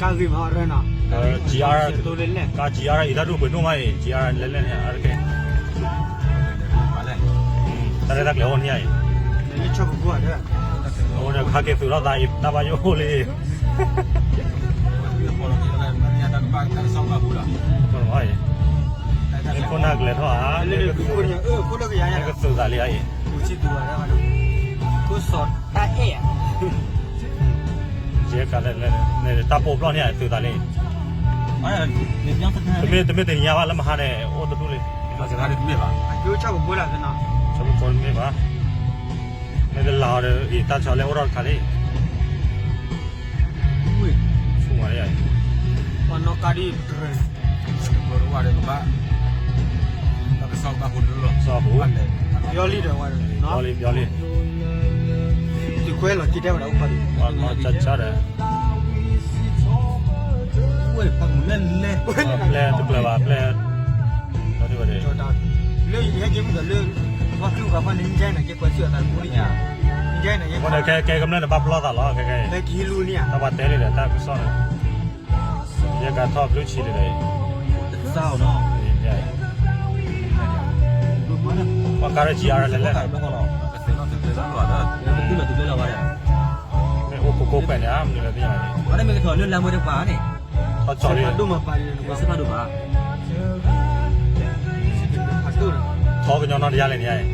ကါဂ့ၤမးအရၢနီၤ, ကါ GR အံၤတၢ်ဒူၣ်ပှဲၤဒိၣ်မးအံၤ GR အံၤလဲၣ်လဲၣ်န့ၣ် အါတက့ၢ်, တၢ်ရဲၣ်တၢ်ကျဲၤအိၣ်န့ၣ်အံၤ, အိၣ်ဒီးဟးက့ၤသုးထီၣ်သးအံၤ တၢ်ဘၣ်ယိၣ်အိၣ်လံ, မ့ၢ်ခိၣ်နၢ်ကလဲၤထီၣ်ဧါ, မ့ၢ်ကသုးသးလံအံၤ, ယဲကၤလဲၣ်, တၢ်ပိာ်ဘျီၣ်န့ၣ်အသုးသးလံ, တမ့ၢ်တနံၤညါဘၣ်လၢမဟါန့ၣ် အိၣ်တဒူၣ်လံ, ဆၣ်ဖိကိမ့ၢ်ဘၣ်, မ့ၢ်တလၤအီၤဒီး အံၤတၢ်ဆီလၢအိၣ်ထီၣ်တခါလံ, ဆူၣ်မးလံ, ပှၤနီၣ်ကါဒ် စီၤပူၤ, ပျီလံဒီးဝဲ, ပျီလံ, ပျီလံ, သုးခွဲလီၤတံၢ်တဲဝဲဒၣ်အိၣ်ခီဒံး, ဆၣ်ဆၣ်ဒီး, ပျဲတကျၢၤဘၣ် ပျဲ, လၢယဟဲက့ၤမုၢ်ဒီးလၢ, ပှၤကလုာ်ဂၤပှၤန့ၣ် ကဲနၤက့ၤကွဲးစၢၤအသးတပူၤလံ, ကဲနၤက့ၤ, ကဲကမျၢၢ်န့ၣ်ဘၣ်ပလီၢ်သးလီၤ, ကဲကဲ, တၢ်ပှၤတဲလံဒီးတၢ်ကစီၣ်န့ၣ်, ယဲကၤထီၣ်ဘျုးဆံးလံဒီး, တစၢ်နီၤ, ပှၤကါရၢၢ်ကံအါရၢၢ်လဲၣ်လဲၣ်, မ့ၢ်အိၣ်ကိးကိးကွဲးန့ၣ်ဧါ, မနုၤလဲၣ်သ့ၣ်ညါ, မ့ၢ်မ့ၢ်ကထီၣ်လၢလါမ့ၢ်တပၤန့ၣ်, ထီၣ်ကၠီလံ, စၢ်ဖးဒိၣ်မးပၤန့ၣ်, ထီၣ်ကညီနီတယါလဲၣ်န့ၣ်ဧ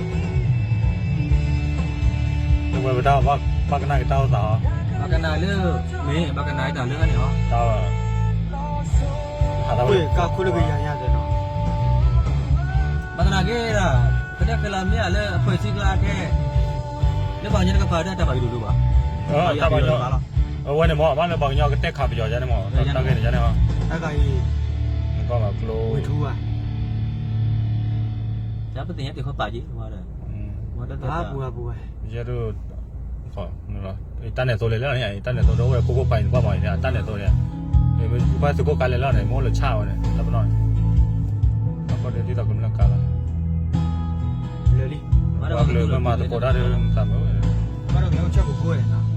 ါ, ဝဲဝဲဒၣ်, ဘၣ်ကနၣ်က့ၤတၢ်အိၣ်သးအီၤ, ဘၣ်ကနၣ်လၢ, မ့ၢ်ဘၣ်ကနၣ်တၢ်လၢန့ၣ်အီၤ, တၢ်, ကါခိၣ်လၢကယၤညါသ့ၣ်နီၤ, ဘၣ်သနာ်က့ဒီး, ကဒဲခဲလၢာ်မ့ၢ်ဧါလၢအဖှဲးစံကျါခဲ, လၢပှၤကညီတကပၤဒီးတၢ်ဘၣ်ယိၣ်ဒိၣ်ဒိၣ်ဘၣ်, တၢ်ဘၣ်ယိၣ်, အဝဲန့ၣ်မ့ၢ် ဘၣ်လၢပှၤကညီကတဲခးပယီၤယါန့ၣ်မ့ၢ် တၢ်ဂ့ၢ်န့ၣ်ယါန့ၣ်, တၢ်ဂ့ၢ်, နကီၢ်ဘၣ်ကျိ, ပသ့ၣ်ညါတ့ၢ်ခီပာ်က့ၤ, ယဲဒိၣ်, တၢ်နဲၣ်သိလဲၣ်လီၤန့ၣ်, တၢ်နဲၣ်သိဒီးအိၣ်ဝဲကိးကိးပၤန့ၣ် ပှၤမၤန့ၣ် တၢ်နဲၣ်သိန့ၣ်, မ့ၢ်ပှၤသုးခိၣ်ကါလဲၣ်လီၤန့ၣ် မ့ၢ်အိၣ်လၢဆၣ်ဝဲန့ၣ် တၢ်ပနီၣ်န့ၣ်, တၢ်ကီၢ်ဒဲးဒ်သိးကမျၢၢ်ကါလီၤ, ပှၤကလုာ်မၤသကိးတၢ်ဒီးသးမုာ်ဝဲ, ဘၣ်ဒီးကလဲၤအိၣ်ဆၣ်ဖိကိးဝဲ